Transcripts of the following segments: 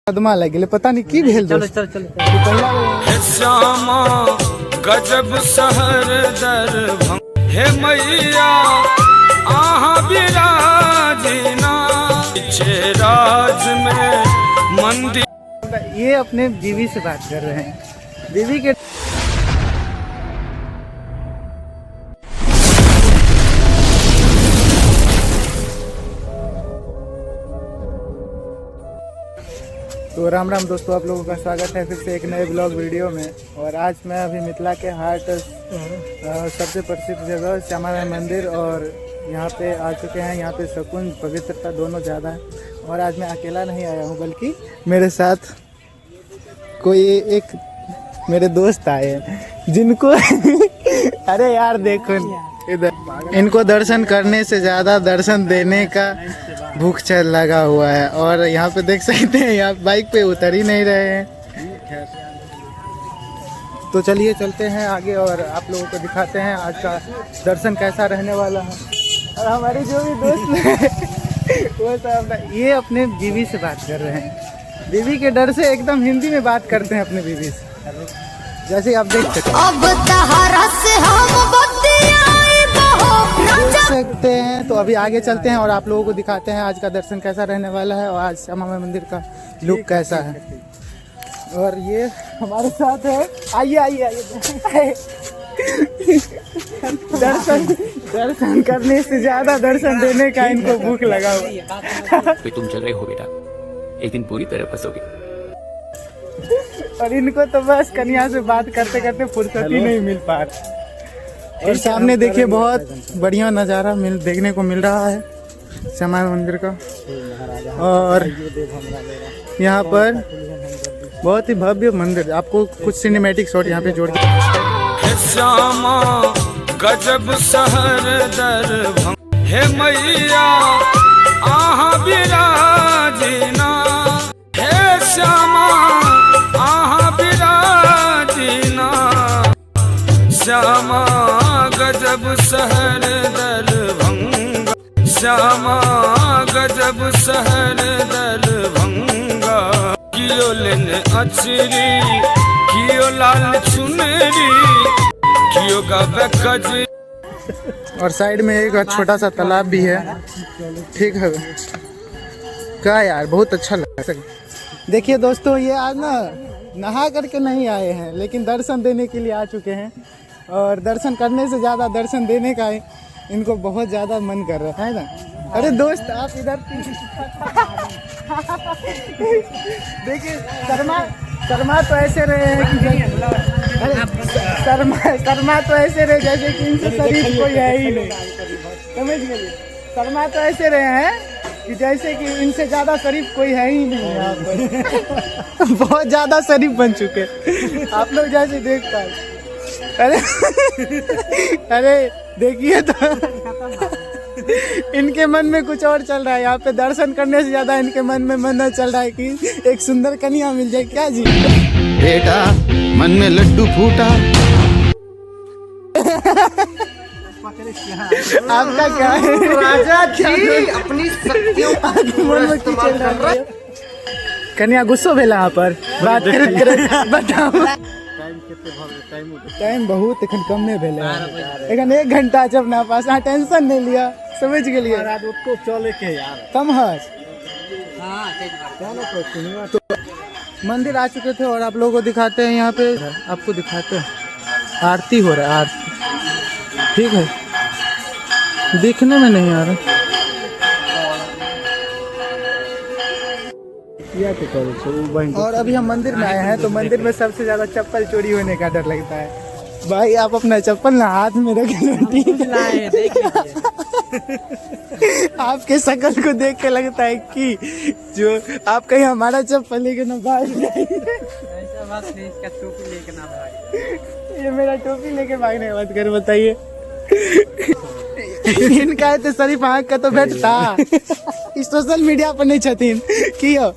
सदमा लागि गेलै, पता नहीं की भेल। चलो दोस्त। चलो चलो। पहिला हे श्यामा गजब शहर दरभंग, हे मैया आहा बिराजना छे राज में मंदिर। ये अपने बीवी से बात कर रहे हैं, बीवी के। तो राम राम दोस्तों, आप लोगों का स्वागत है फिर से एक नए ब्लॉग वीडियो में। और आज मैं अभी मिथिला के हाट सबसे प्रसिद्ध जगह श्यामा माई मंदिर और यहाँ पे आ चुके हैं। यहाँ पे सुकून पवित्रता दोनों ज़्यादा है। और आज मैं अकेला नहीं आया हूँ, बल्कि मेरे साथ कोई एक मेरे दोस्त आए हैं जिनको, अरे यार देखो इधर, इनको दर्शन करने से ज़्यादा दर्शन देने का भूख चल लगा हुआ है। और यहाँ पे देख सकते हैं, यहाँ बाइक पे उतर ही नहीं रहे हैं। तो चलिए चलते हैं आगे और आप लोगों को दिखाते हैं आज का दर्शन कैसा रहने वाला है। और हमारे जो भी दोस्त हैं वो सब ये अपने बीवी से बात कर रहे हैं। बीवी के डर से एकदम हिंदी में बात करते हैं अपने बीवी से, जैसे आप देख सकते हैं। अब तहरा से हम बतियाए बहो देख सकते हैं। तो अभी आगे चलते हैं और आप लोगों को दिखाते हैं आज का दर्शन कैसा रहने वाला है और आज श्यामा माई मंदिर का लुक कैसा है। और ये हमारे साथ है, आइए आइए आइए। दर्शन दर्शन करने से ज्यादा दर्शन देने का इनको भूख लगा हुआ है। पे तुम चल रहे हो बेटा, एक दिन पूरी तरह फंसोगे। और इनको तो बस कन्या से बात करते करते फुर्सत ही नहीं मिल पा रहा। और सामने देखिए बहुत बढ़िया नज़ारा मिल देखने को मिल रहा है श्यामा माई मंदिर का। और यहाँ पर बहुत ही भव्य मंदिर, आपको कुछ सिनेमैटिक शॉट यहाँ पे जोड़ के हे श्यामा गजब शहर दरभंग, हे मैया आहा बिराजना, हे श्यामा आहा बिराजना, श्यामा गजब शहर दरभंगा, श्यामा गजब शहर दरभंगा। कियो लेने अचरी, कियो लाल चुनरी, कियो गावे कजरी। और साइड में एक छोटा सा तालाब भी है। ठीक है क्या यार, बहुत अच्छा लगा। देखिए दोस्तों, ये आज ना नहा करके नहीं आए हैं, लेकिन दर्शन देने के लिए आ चुके हैं। और दर्शन करने से ज़्यादा दर्शन देने का इनको बहुत ज़्यादा मन कर रहा है ना। अरे दोस्त आप इधर देखिए, शर्मा शर्मा तो ऐसे रहे हैं कि अरे शर्मा शर्मा तो ऐसे रहे जैसे कि इनसे शरीफ कोई है ही नहीं, समझ गए। शर्मा तो ऐसे रहे हैं कि जैसे कि इनसे ज़्यादा शरीफ कोई है ही नहीं यहाँ पर। बहुत ज़्यादा शरीफ बन चुके आप लोग जैसे देख पाए। अरे अरे देखिए तो इनके मन में कुछ और चल रहा है। यहाँ पे दर्शन करने से ज़्यादा इनके मन में मन चल रहा है कि एक सुंदर कन्या मिल जाए। क्या जी बेटा मन में लड्डू फूटा। आपका क्या है राजा जी अपनी शक्तियों का आपके मन में की चल रहा है? कन्या गुस्सो भेला यहाँ पर बात करैत करैत, बताओ। टाइम बहुत एखन कमे भेलै हन। एखन एक घंटा छै अपना पास, अहाँ टेंशन नहीं लिअ, समझ गेलियै। चले के यार कम हस तो मंदिर आ चुके थे और आप लोगों को दिखाते हैं, यहाँ पे आपको दिखाते हैं आरती हो रहा है, आरती। ठीक है, दिखने में नहीं आ रहा। और अभी हम मंदिर में आए हैं तो मंदिर में सबसे ज्यादा चप्पल चोरी होने का डर लगता है। भाई आप अपना चप्पल ना हाथ में रख लो, ठीक है? देख लीजिए। आपके शक्ल को देख के लगता है कि जो आप कहीं हमारा चप्पल लेके ना भाग जाइए। ऐसा बात नहीं, इसका टोपी लेके ना भाग। ये मेरा टोपी लेके भागने की बात कर, बताइए। इनका है तो शरीफ आँख का तो भेटता ई सोशल मीडिया पर नहीं छथिन की यौ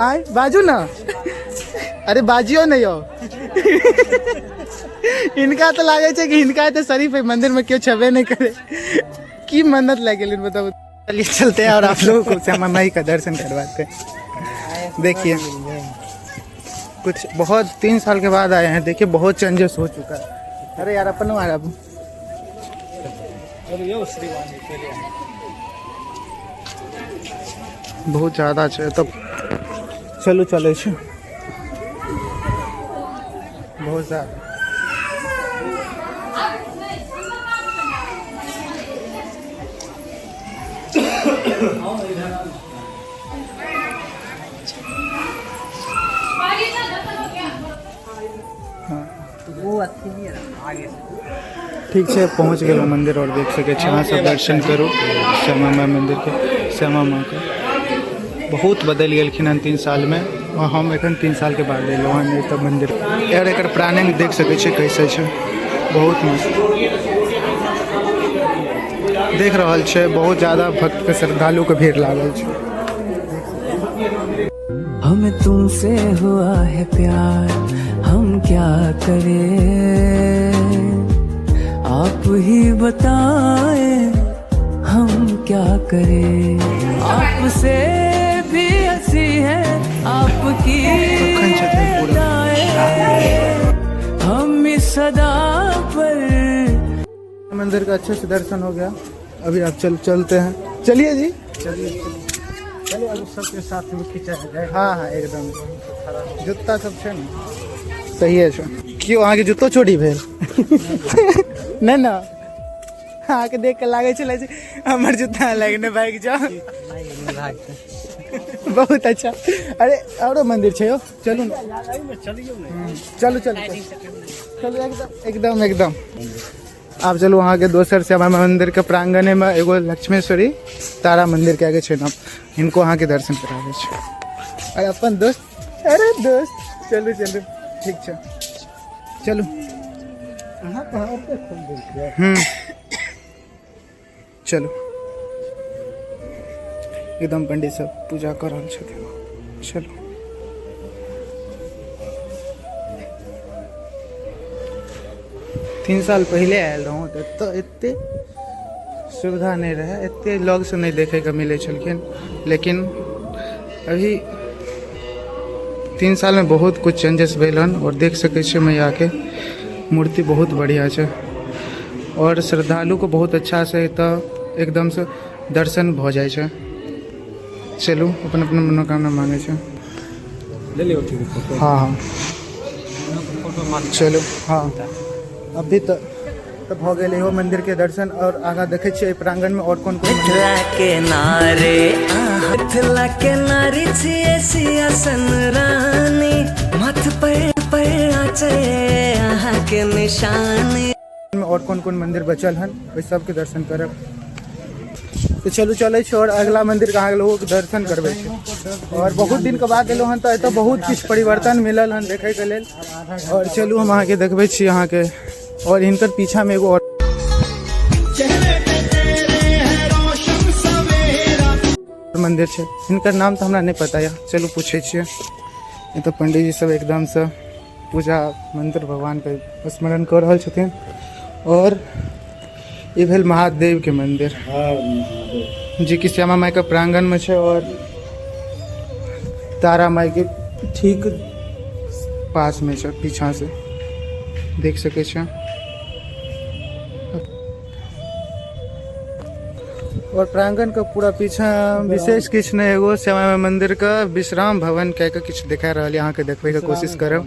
आय बाजू ना, अरे बाजियो नहीं यौ। इनका तो लागे छै कि इनका तो शरीफ है, मंदिर में क्यों छबे नहीं करे, की मन्नत लग गेलिन बताओ। चलिए चलते हैं और आप लोगों को श्यामा माई का दर्शन करवाते हैं। देखिए कुछ बहुत 3 साल के बाद आए हैं, देखिए बहुत चेंजेस हो चुका है। अरे यार अपन आ रहा। बहुत ज़्यादा छै तब चलू चलै छै बहुत ज़्यादा। वो अच्छी नहीं है आगे से। ठीक छै, पहुँच गेलहुँ मंदिर और देख सकै छी अहाँ सब दर्शन करू श्यामा माई मंदिर के। श्यामा माँ के बहुत बदलि गेलखिन हन 3 साल में, और हम एखन 3 साल के बाद एलहुँ हन एतऽ मंदिर। और एकर प्रांगण देख सकै छियै कैसे छै, बहुत मस्त देख रहल छै। बहुत ज़्यादा भक्त के श्रद्धालु के भीड़ लागल छै। हमें तुमसे हुआ है प्यार, हम क्या करें, आप ही बताएं हम क्या करें। आपसे भी हंसी है आपकी अदाएं, हम इस सदा पर। मंदिर का अच्छे से दर्शन हो गया, अभी आप चलते हैं। चलिए जी, चलिए चलो अब सबके साथ में खिंचा जाए। हाँ हाँ एकदम, जूता सब छै ने, सही है। क्यों अहाँके जूतो चोरी भेल? नहि ने, अहाँके देख के लागै छलै जे हमर जूता लगने भागि जाओ। बहुत अच्छा। अरे औरो मंदिर छै यौ, चलू ने, चलू चलू चलू एकदम एकदम एकदम। आब चलू अहाँके दोसर श्यामा मंदिर के प्रांगणे में एगो लक्ष्मेश्वरी तारा मंदिर के आगे छै ने, हिनको अहाँके दर्शन कराबै छै। अरे अपन दोस्त, अरे दोस्त, चलू चलू, ठीक छै, चलू। चलू एकदम पंडित सब पूजा कर रहल छथिन। चलू 3 साल पहले आयल रहूँ तऽ एते सुविधा नहीं रहे, एते लग से नहीं देखे के मिले छलखिन, लेकिन अभी 3 साल में बहुत कुछ चेंजेस भेल हन। और देख सकै छियै मैया के मूर्ति बहुत बढ़िया छै और श्रद्धालु को बहुत अच्छा से एतऽ एकदम से दर्शन भऽ जाइ छै। चलू अपन अपन मनोकामना मांगे छै। हाँ हाँ चलू। हाँ अभी तो भऽ गेल इहो मंदिर के दर्शन। और आगाँ देखै छियै एहि प्रांगण में और कोन कोन मिथिला के नारे, मिथिला के नारी छियै सियासन रानी, माथ पर पर आचे अहाँ के निशानी। और कोन कोन मंदिर बचल हन ओहि सबके दर्शन करब। तो चलू चलै छी और अगला मंदिर के अहाँ लोगों के दर्शन करबै छी। और बहुत दिन के बाद एलहुँ हन तऽ एतऽ बहुत किछु परिवर्तन मिलल हन देखै के लेल। और चलू हम अहाँके देखबै छी अहाँके। और हिनकर पीछा में एगो और मंदिर छै, हिनकर नाम तऽ हमरा नहि पता यऽ, चलू पूछै छियै। एतऽ पंडीजी सब एकदम से पूजा मंत्र भगवान के स्मरण कऽ रहल छथिन। और ई भेल महादेव के मंदिर जे कि श्यामा माई के प्रांगण में छै और तारा माई के ठीक पास में छै, पीछा से देख सकै छियै। और प्रांगण के पूरा पीछा विशेष किछु नहि, एगो श्यामा माई मंदिर के विश्राम भवन कह के किछु दिखा रहल यऽ, अहाँके देखबै के कोशिश करब।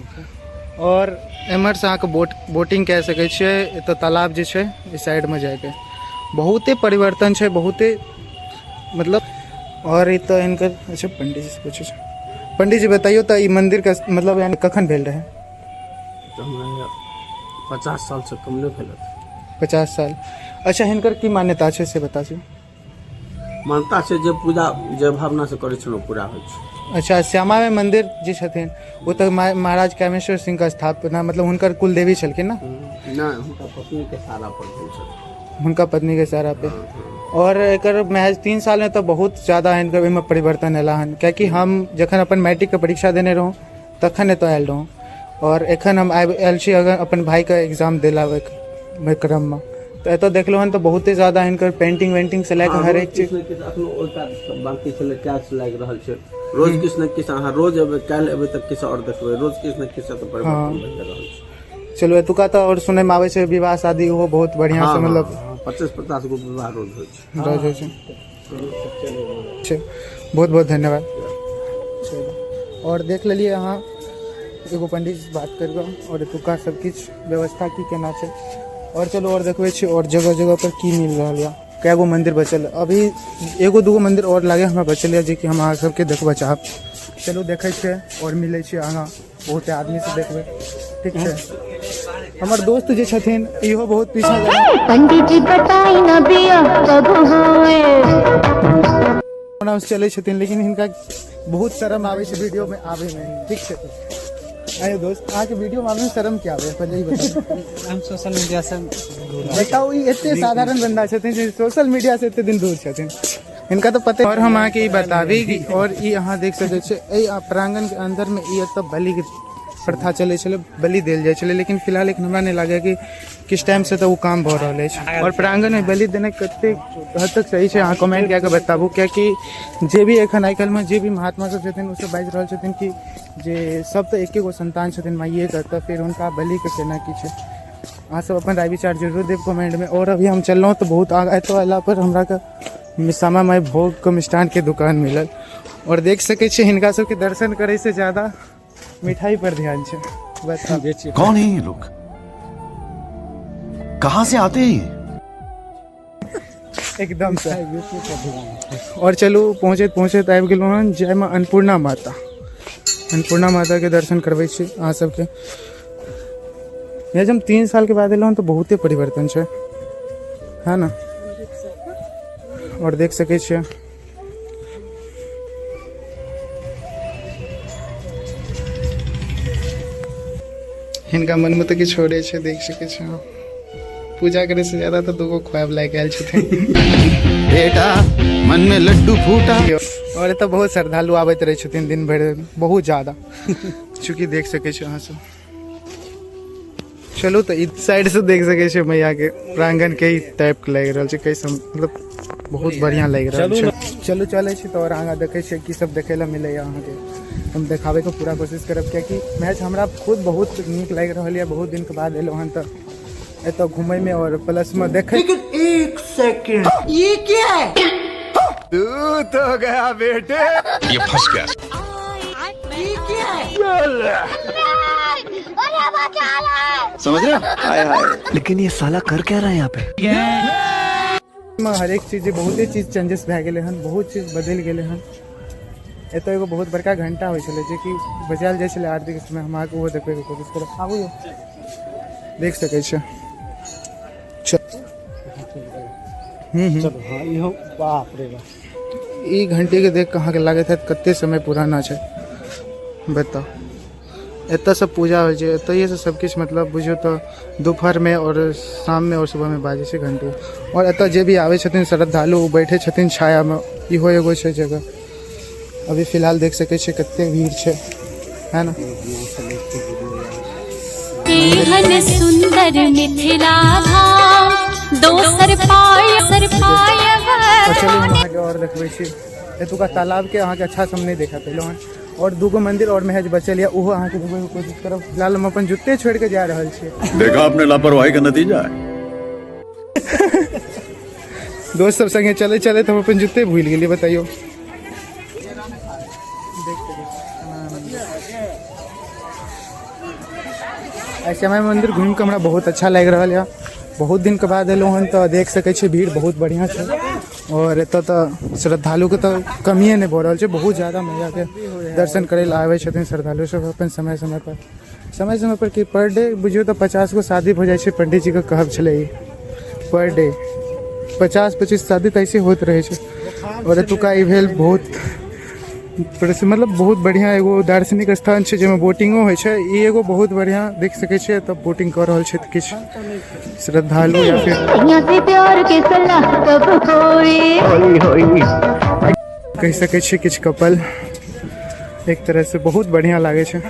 और एम्हर से अहाँके बोटिंग कए सकै छियै। एतऽ तालाब जे छै ई साइड में जाइके बहुते परिवर्तन छै, बहुते मतलब। और ई तऽ हिनकर अच्छा पंडीजी से पूछै छै। पंडीजी बताइयो तऽ ई मंदिर के मतलब यानी कखन भेल रहै? 50 साल से कम नहि भेल। 50 साल। अच्छा हिनकर की मान्यता छै से बता दियौ। मान्यता छै जे पूजा जे भावना से करै छै ओ पूरा होइ छै। अच्छा श्यामा माई मंदिर जे छथिन ओ तऽ महाराज कामेश्वर सिंह के स्थापना मतलब हुनकर कुलदेवी छलखिन ने? नहि, हुनका पत्नी के सारा पर भेल छल। हुनका पत्नी के सारा पे। और एकर महज 3 साल में तऽ बहुत ज़्यादा हिनकर ओहिमे परिवर्तन एला हन, कियाकि हम जखन अपन मैट्रिक के परीक्षा देने रहूँ तखन एतऽ आयल रहूँ और एखन हम आबि आयल छी अगर अपन भाईके एग्जाम दिलाबैके क्रममे, तऽ एतऽ देखलहुँ हन तऽ बहुते ज़्यादा हिनकर पेंटिंग वेंटिंग से लए कऽ हरेक चीज अखनो ओहि काज सब बाकी छलै, टाइल्स लागि रहल छै, रोज किछु ने किछु, अहाँ रोज एबै, काल्हि एबै तऽ किछु आओर देखबै, रोज किछु ने किछु तऽ परिवर्तन भए रहल छै। चलू, एतुका तऽ आओर सुनैमे आबै छै विवाह शादी ओहो बहुत बढ़िआँ से मतलब 25-50 गो विवाह रोज होइ छै। रोज होइ छै। बहुत बहुत धन्यवाद। चलू, आओर देख लेलियै अहाँ एगो पंडित से बात करि कऽ आओर एतुका सब किछु व्यवस्था की केना छै। आओर चलू, आओर देखबै छी आओर जगह जगह पर की मिल रहल यऽ। कए गो मंदिर बचल अभी? एगो दूगो मंदिर आओर लागे हमरा बचल यऽ, जेकि हम अहाँ सबके देखबऽ चाहब। चलू, देखै छियै आओर मिलै छियै आगाँ बहुते आदमी से देखबै। ठीक छै, हमर दोस्त जे छथिन इहो बहुत पीछा पंडित जी बताई न बिया कब होए। से चलै छथिन, लेकिन हिनका बहुत शर्म आबै छै वीडियो में आबै में। ठीक छै, अरे दोस्त, अहाँके वीडियो में आबै में शर्म क्या आबै, पहिले ई बताउ। हम सोशल मीडिया से दूर। बताउ, ई एते साधारण बंदा छथिन जे सोशल मीडिया से एते दिन दूर छथिन, हिनका तऽ पते। और हम अहाँके ई बताबी कि और ई अहाँ देख सकै छियै, एहि प्रांगण के अंदर में ई एतऽ बलि के प्रथा चलै छलै, बलि देल जाइ छलै, लेकिन फिलहाल एखन हमरा नहि लागैए कि किछु टाइम से तऽ ओ काम भऽ रहल अछि। और प्रांगण में बलि देनाइ कतेक हद तक सही छै, अहाँ कमेंट कए कऽ बताबू, कियाकि जे भी एखन आइ काल्हिमे जे भी महात्मा सब छथिन, ओ सब बाजि रहल छथिन कि जे सब तऽ एके गो संतान छथिन माइएके, तऽ फेर हुनका बलिके केना की छै। अहाँ सब अपन राय विचार जरूर देब कमेंटमे। और अभी हम चललहुँ तऽ बहुत आगाँ एतऽ अयला पर हमरा के श्यामा माइ भोगके मिष्ठानके दुकान मिलल। और देख सकै छियै, हिनका सबके दर्शन करै से ज्यादा मिठाई पर ध्यान छै। बताउ। कौन है ये लोग, कहाँ से आते हैं ये? एकदम से। और चलू, पहुँचैत पहुँचैत आबि गेलहुँ हन जय माँ अन्नपूर्णा माता। अन्नपूर्णा माताके दर्शन करबै छी अहाँ सबके। यह जब हम 3 साल के बाद एलहुँ हन तऽ बहुते परिवर्तन छै, है ना? और देख सकै छियै। हिनका मनमे तऽ किछु छोड़े छै, देख सकै छी अहाँ। पूजा करे से ज्यादा तऽ दूगो खुआब लायक आयल छथिन। बेटा, मन में लड्डू फूटा। और एतऽ बहुत श्रद्धालु आबैत रहै छथिन दिन भरि, बहुत ज्यादा, चूँकि देख सकै छी अहाँ सब। चलू, तऽ ई साइड से देख सकै छी मैया के प्रांगण के ई टाइप के लागि रहल छै, कैसे मतलब बहुत बढ़िया लागि रहल छै। चलू, चलै छी तऽ और आगाँ देखै छियै की सब देखै लए मिलैया। अहाँके हम देखाबैके पूरा कोशिश करब, कियाकि मैच हमरा खुद बहुत नीक लागि रहल यऽ। बहुत दिनके बाद एलहुँ हन तऽ एतऽ घुमैमे और प्लसमे देखै। ये क्या है? ये फंस गया। ये क्या है? अरे बचा लो! समझ रहे हो? हाय हाय। लेकिन ये साला कर क्या रहा है यहाँ पे? मे हरेक चीज, बहुते चीज चेंजेस भए गेलै हन, बहुत चीज बदलि गेलै हन। एतऽ एगो बहुत बड़का घंटा होइ छलै, जेकि बजायल जाइ छलै आरतीके समय। हम अहाँके ओहो देखबैके कोशिश करब। आबू यौ, देख सकै छियै। हम्म। चलू, हाँ, इहो, बाप रे बाप! ई घंटी के देख कऽ अहाँके लागैत हैत कते समय पुराना छै। बताउ, एतऽ सब पूजा होइ छै, एतहिए से सब किछु, मतलब बुझियौ तऽ दोपहरमे आओर शाममे आओर सुबहमे बाजै छै घंटी। आओर एतऽ जे भी आबै छथिन श्रद्धालु, ओ बैठे छथिन छायामे। इहो एगो छै जगह। अभी फिलहाल देख सकै छियै कते भीड़ छै, है ना? एहन सुंदर मिथिला धाम दोसर पाय सर पाय। आओर चलू, हम अहाँके आओर देखबै छी एतुका तालाबके। अहाँके अच्छा से हम नहि देखा पेलहुँ हँ। आओर दूगो मंदिर आओर महज बचल यऽ, ओहो अहाँके देखबैके कोशिश करब। फिलहाल हम अपन जूते छोड़ि कऽ जा रहल छी। देखा आपने लापरवाही का नतीजा है। दोस्त सब संगे चले चले तऽ हम अपन जूते भूलि गेलियै, बताइयो। देख सकै छी। आइ श्यामा मंदिर घूमि कऽ हमरा बहुत अच्छा लागि रहल यऽ। बहुत दिनके बाद एलहुँ हन तऽ देख सकै छी भीड़ बहुत बढ़िआँ छै। और एतऽ तऽ श्रद्धालुके तऽ कमिए नहि भऽ रहल छै। बहुत ज्यादा मैयाके दर्शन करै लए आबै छथिन श्रद्धालु सब अपन समय समय पर, समय समय पर कि पर डे बुझियौ तऽ 50 गो शादी भऽ जाइ छै। पंडीजीके कहब छलै ई, पर डे 50-25 शादी तऽ ऐसे होइत रहै छै। और एतुका ई भेल बहुत प्रसिद्ध, मतलब बहुत बढ़िआँ एगो दार्शनिक स्थान छै, जाहिमे बोटिंगो होइ छै। ई एगो बहुत बढ़िआँ, देख सकै छियै, एतऽ बोटिंग कऽ रहल छथि किछु श्रद्धालु या फिर यहाँ से प्यार के सलाह कब होए? कहि सकै छियै किछु कपल। एक तरहसँ बहुत बढ़िआँ लागै छै।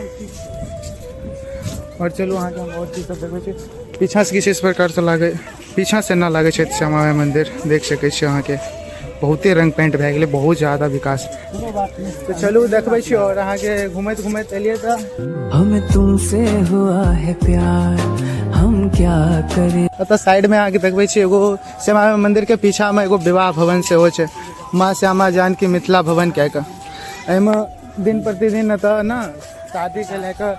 और चलू, अहाँके हम और चीज सब देखबै छी। पीछाँ से किछु इस प्रकारसँ लागै, पीछाँ से ना लागै छै श्यामा माइ मंदिर। देख सकै छियै अहाँके। बहुते रंग पेंट भए गेलै, बहुत ज्यादा विकास। तऽ चलू देखबै छी। आओर अहाँके घुमैत घुमैत एलियै तऽ हमें तुमसे हुआ है प्यार, हम क्या करें। एतऽ साइडमे अहाँके देखबै छी एगो श्यामा माइ मन्दिरके पीछामे एगो विवाह भवन सेहो छै, माँ श्यामा जानकी मिथिला भवन कए कऽ। एहिमे दिन प्रतिदिन एतऽ ने शादीके लए कऽ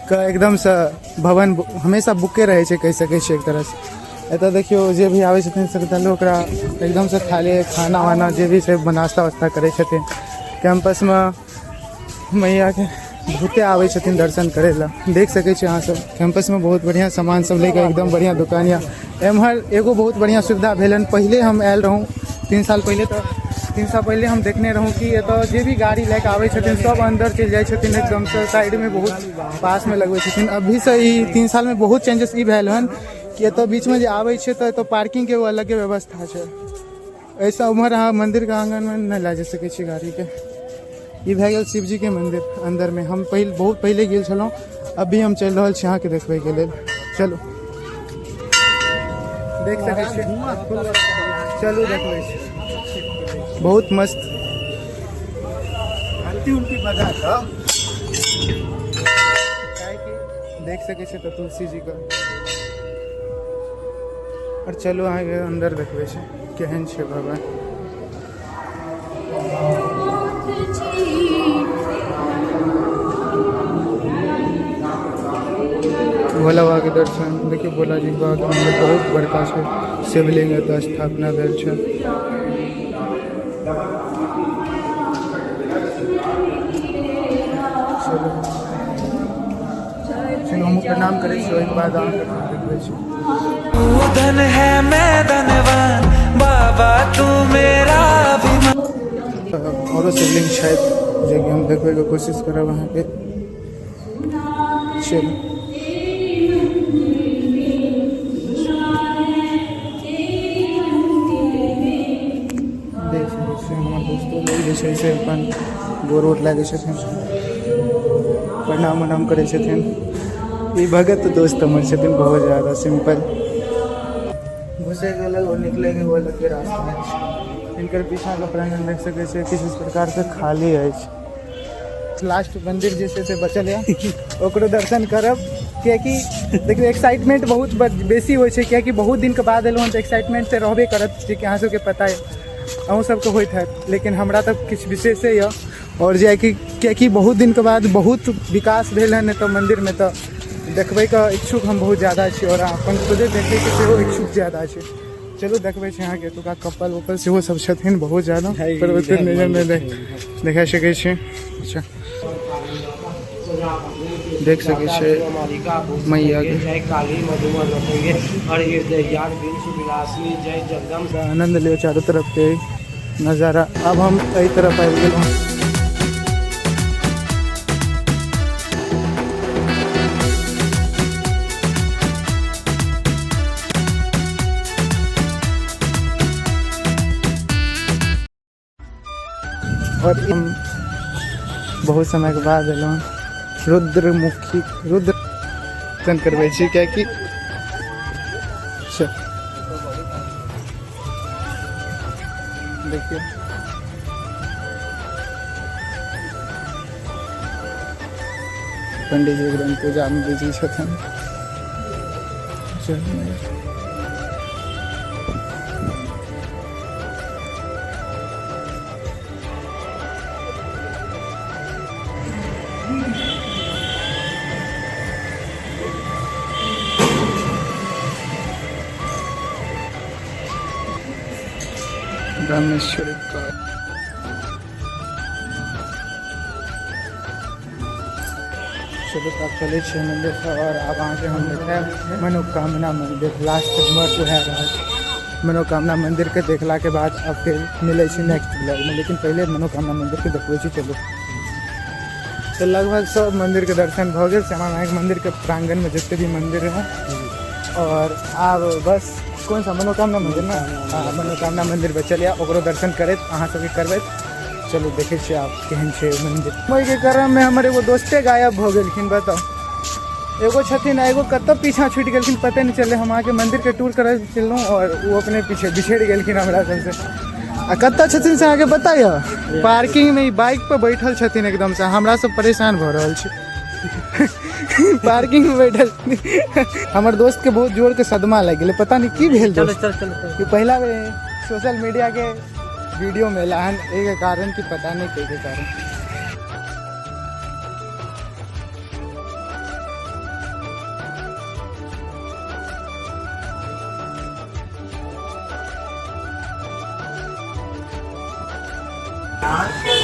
के एकदमसँ भवन हमेशा बुके रहै छै, कहि सकै छियै एक तरहसँ। एतऽ देखियौ, जे भी आबै छथिन श्रद्धालु, ओकरा एकदमसँ थाली खाना वाना जे भी छै, नाश्ता वास्ता करै छथिन। कैंपसमे मैयाके बहुते आबै छथिन दर्शन करै लए। देख सकै छी अहाँ सब, कैंपसमे बहुत बढ़िआँ सामान सब लैके एकदम बढ़िआँ दुकान यऽ। एम्हर एगो बहुत बढ़िआँ सुविधा भेल हन। पहिले हम आयल रहूँ 3 साल पहिले, तऽ 3 साल पहिले हम देखने रहूँ कि एतऽ जे भी गाड़ी लए कऽ आबै छथिन, सब अन्दर चलि जाइ छथिन, एकदमसँ साइडमे बहुत पासमे लगबै छथिन। अभीसँ ई 3 सालमे बहुत चेंजेस ई भेल हन कि एतऽ बीचमे जे आबै छै, तऽ एतऽ पार्किंगके एगो अलगे व्यवस्था छै। एहिसँ उम्हर अहाँ मन्दिरके आङ्गनमे नहि लए जा सकै छी गाड़ीके। ई भए गेल शिवजीके मन्दिर। अन्दरमे हम पहिल बहुत पहिले गेल छलहुँ। अभी हम चलि रहल छी अहाँके देखबैके लेल। चलू, देख सकै छी। चलू, देखबै छी, बहुत मस्त। घंटी उंटी बजा कऽ। देख सकै छी तऽ तुलसी जी के। आओर चलू, अहाँके अन्दर देखबै छी केहन छै भगवान। भोला बाबा के दर्शन देखियौ। भोला जी बाबा के मंदिर बहुत बड़का छै। शिवलिंग एतऽ स्थापना भेल छै। चलू चलू, हमहूँ प्रणाम करै छी, ओहिके बाद अहाँके देखबै छी। तू धन है, मैं धनवान, बाबा तू मेरा अभिमान। औरो शिवलिंग छथि, जेकि हम देखबैके कोशिश करब अहाँके। चलू। देख सकै छियै, हमर दोस्तो लोग जे छै से अपन गोर ओर लागै छथिन, प्रणाम उनाम करै छथिन। ई भगत दोस्त हमर छथिन, बहुत ज्यादा सिंपल। घुसैके अलग और निकलैके एगो अलगे रास्ता अछि। हिनकर पीछाँके प्रांगण देख सकै छियै, किछु इस प्रकारसँ खाली अछि। लास्ट मंदिर जे छै से बचल यऽ, ओकरो दर्शन करब, कियाकि देखियौ, एक्साइटमेंट बहुत बेसी होइ छै, कियाकि बहुत दिनके बाद एलहुँ हन, तऽ एक्साइटमेंट तऽ रहबे करत, जेकि अहाँ सबके पता यऽ, अहूँ सबके होइत हैत, लेकिन हमरा तऽ किछु विशेषे यऽ। आओर जे कि कियाकि बहुत दिनके बाद बहुत विकास भेल हन एतऽ मन्दिरमे, तऽ देखबैके इच्छुक हम बहुत ज्यादा छी आओर अपन खुदे देखैके सेहो इच्छुक ज्यादा छी। चलू, देखबै छी अहाँके। एतुका कपल उपल सेहो सब छथिन बहुत ज्यादा, पर ओते नजर नहि देखा सकै छी। अच्छा, देख सकै छियै मैयाके। जय काली मधुमन हर हृदय ज्ञान विलासिनी जय जगदम। आनंद लियौ चारू तरफ के नजारा। अब हम एहि तरफ आबि गेलहुँ और हम बहुत समयके बाद एलहुँ। रुद्रमुखी रुद्र दर्शन करबै छी, कियाकि अच्छा, देखियौ, पंडित जी एकदम पूजामे बिजी छथिन। चलू। रामेश्वरी का चलू, तऽ आब चलै छियै मन्दिरसँ आओर आब अहाँके हम देखायब मनोकामना मन्दिर। लास्ट हमर उएह रहत। मनोकामना मन्दिरके देखलाके बाद आब फेर मिलै छी नेक्स्ट ब्लॉगमे, लेकिन पहिले मनोकामना मन्दिरके देखबै छी। चलू, तऽ लगभग सब मन्दिरके दर्शन भऽ गेल, श्यामा माइके मन्दिरके प्राङ्गणमे जते भी मन्दिर रहै। आओर आब बस कोन सा मनोकामना मन्दिर ने, हाँ, मनोकामना मन्दिर बचल यऽ, ओकरो दर्शन करैत अहाँ सबके करबैत। चलू, देखै छियै आब केहन छै मन्दिर। ओहिके क्रममे हमर एगो दोस्ते गायब भऽ गेलखिन। बताउ, एगो छथिन आ एगो कतऽ पीछा छूटि गेलखिन पते नहि चललै। हम अहाँके मंदिर के टूर करय चललहुँ और ओ अपने पीछे बिछड़ि गेलखिन हमरा सबसे। आ कतऽ छथिन से अहाँके पता यऽ? पार्किंग में ई बाइक पर बैठल छथिन एकदम से, हमरा सब परेशान भऽ रहल छी। पार्किंग में बैठल हमर दोस्त के बहुत जोर के सदमा लागि गेलै, पता नहीं की भेल दोस्त। चल चल चल कि पहिला बेर सोशल मीडिया के वीडियो में एला हन, एहि के कारण कि पता नहीं के कारण।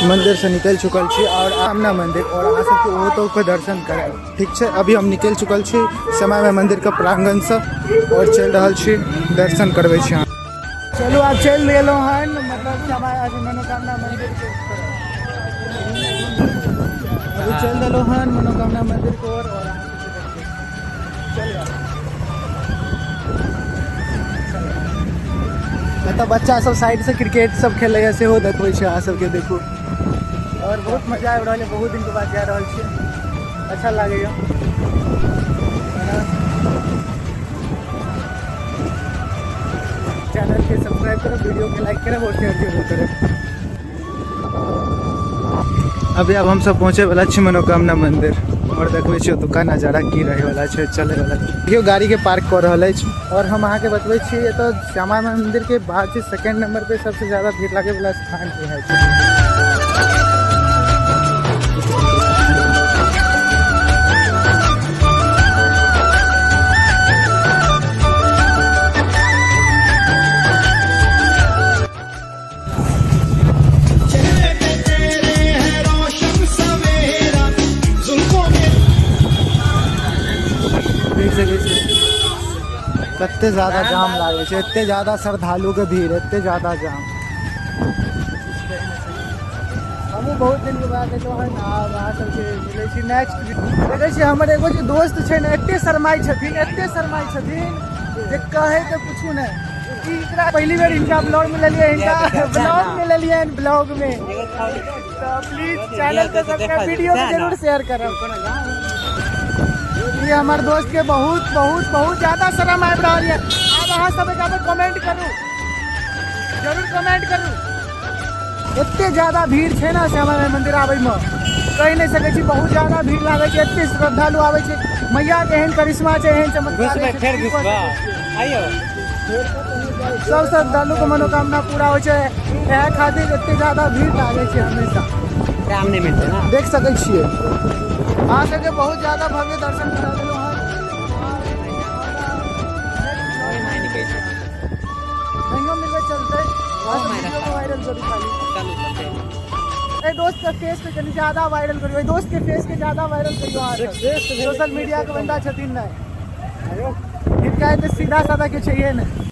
मंदिर से निकल चुकल छी और आमना मंदिर और अहाँ सबके ओहो तो के दर्शन करायब, ठीक छै। अभी हम निकल चुकल छी श्यामा माई मंदिर के प्रांगण से और चलि रहल छी दर्शन करबै छी। चलू आब चलि गेलहुँ हन, मतलब श्यामा अथी मनोकामना मंदिर के अभी चलि देलहुँ हन मनोकामना मंदिर के ओर और अहाँ सबके देखबै छी। चलू आब। एतऽ बच्चा सब साइड से क्रिकेट सब खेलैया सेहो देखबै छै अहाँ सबके, देखू। और बहुत मजा आबि रहल है, बहुत दिन के बाद जा रहल छी, अच्छा लागैया। चैनल के सब्सक्राइब करब, वीडियो के लाइक करब और शेयर जरूर करब। अभी अब हम सब पहुँचे वाला छी मनोकामना मंदिर और देखबै छी ओतुका नजारा की रहे वाला छै, चले वाला छै। देखियौ गाड़ी के पार्क कऽ रहल अछि और हम अहाँके बतबै छी एतऽ श्यामा माई मंदिर के बाद जे सेकेंड नंबर पे सबसे ज्यादा भीड़ लागे वाला स्थान इएह छै। देख सकै छी कते ज्यादा जाम लागै छै, एते ज्यादा श्रद्धालु के भीड़, एते ज्यादा जाम। हमहूँ बहुत दिन के बाद एलहुँ हन, आब अहाँ सबके मिलै छी नेक्स्ट। देखै छियै हमर एगो जे दोस्त छै ने, एते शरमाइ छथिन, एते शरमाइ छथिन जे कहै के कुछो नहि। एकरा पहली बेर हिनका ब्लॉग में लेलियै, हिनका ब्लॉग में लेलियै हन, ब्लॉग में। तऽ प्लीज चैनल के सब्सक्राइब, वीडियो के जरूर शेयर करब। ये हमर दोस्त के बहुत बहुत बहुत ज्यादा शर्म आबि रहल ये। आब अहाँ सब एकरा पर कमेंट करू, जरूर कमेंट करू। एते ज्यादा भीड़ छै ने श्यामा माई मंदिर आबै में, कहि नहि सकै छी, बहुत ज्यादा भीड़ लागै छै, एते श्रद्धालु आबै छै। मैया के एहन करिश्मा छै, एहन चमत्कार घुसबै, छै, फेर की कऽ घुसबै। सकै छियै। आइयो। सब श्रद्धालु के मनोकामना पूरा होइ छै, इएह खातिर एते ज्यादा भीड़ लागै छै हमेशा। टाइम नहि मिलतै ना। देख सकै छियै अहाँ सबके बहुत ज्यादा भव्य दर्शन करा देलहुँ हन। नहियो मिलबै चलतै, अहाँ सब वीडियो के वायरल करू खाली। ए दोस्त के फेस पे कनी ज्यादा वायरल करियौ, ए दोस्त के फेस के ज्यादा वायरल करियौ। अहाँ सब सोशल मीडिया के बंदा छथिन नहि, हिनका एते सीधा साधा के चाहिए नहि।